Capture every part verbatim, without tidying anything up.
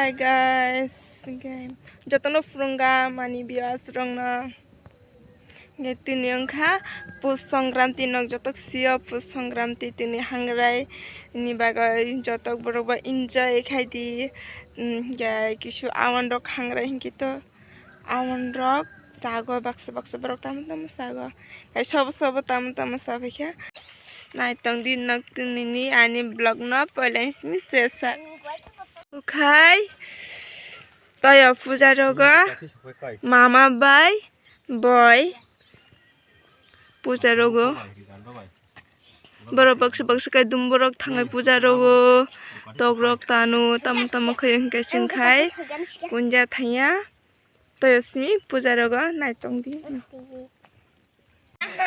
Hi guys, okay. Jotono phurunga mani viewers rokno. Nge tini wngkha Pus Songkranti, nok jotok sio Pus Songkranti tini hangrai ni bagwi jotok borok bo enjoy khai di. Mm, ya kisu awan rok hangrai hinkhe to awan rok sago baksa baksa borok tamo tamo sago. Kai sobo sobo tamo tamo sa phaikha. Naitong di nok tini ni ani vlog no poila simi sesa. Ukhai toyo puja rogo mama bai. Boi. Puja rogo. Borok baksa baksa kai dum borok thangai puja rogo. Tok rok tanu tamo tamo khai hwnkhe chwng khai. Kunja thanya. Toyosmi puja rogo naitong di.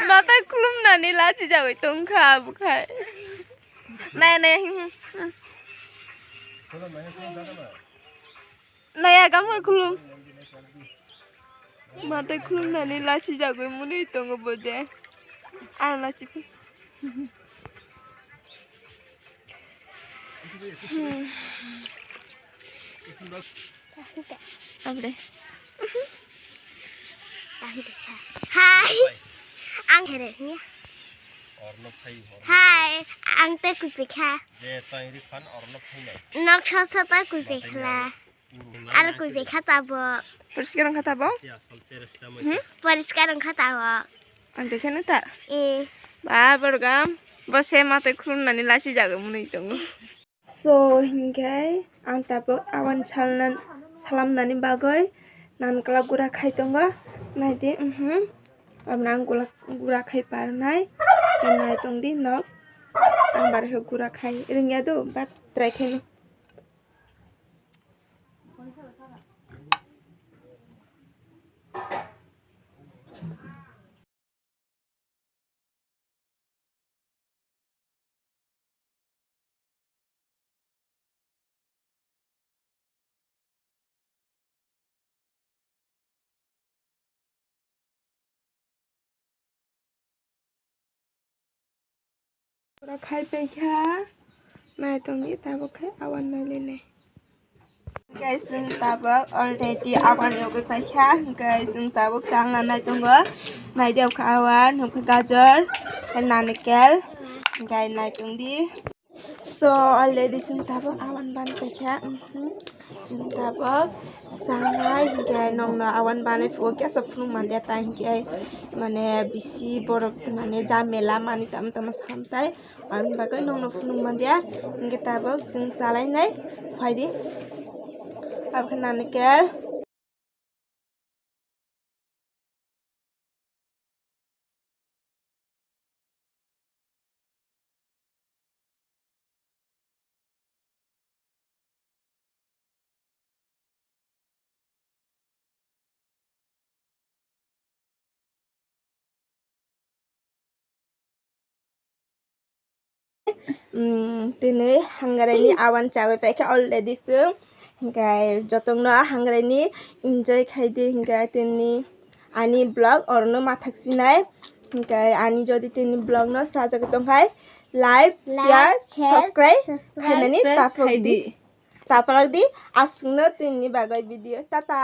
Mata khulumnani lachi jagoi tongkha bukhai. Nai nai. Naya gama khulum. Mata khulumnani lachi jagoi muni tongo boje. Ang lachi phi. Hmm. Abde. Hai. Ang here ya. Orno phai, orno Hai, ang te kupi kha. Je tang ri phan orno phai nai. Nok sa sa ta kupi khla. Al kupi kha ta bo. Poriskar wngkha ta bo? Hmm? Poriskar wngkha ta bo. Ang te kheno ta. Eh. Ba borgam. Bo se mate khulumnani lachi jago muni tongo. So, hinkhe ang tabuk awan salna, salamnani bagwi nankla gura khai tongo. Naidi, mhm. Aboni ang gula-, gura khai parnai. Tei nai tongdi nok. Ang bar khe gura khai. Ringya do, bat try khai no. Pura khai paikha, naitongdi tabuk khai awan nailainai. Guys, chwng tabuk already awan yogwi paikha, guys, chwng tabuk chalna naitongo, naidi okhai awan, okhai gajor, tei nanikel, guys, naitongdi. So, already chwng tabuk awan bani paikha, mhm. Chwng tabuk chanai hinkhe nokno awan banai phuo kesa phunuk manliya, tai hinkhe mane bisi borok mane jamela mani tamo tamo samtai, aboni bagwi nokno phunuk manliya. Hinkhe tabuk chwng chalainai phaidi, abokhe nanikel. Umm, tini hangaraini awan chagwi paikha already chwng. Hinkhe jotongno hangaraini enjoy khaidi, hinkhe tini ani vlog orono mathak sinai. Hinkhe ani jodi tini vlogno sajagwi tongkhai, like, share, subscribe khainani taphok di. Tapalak di, aswkno tini bagwi video. Tata.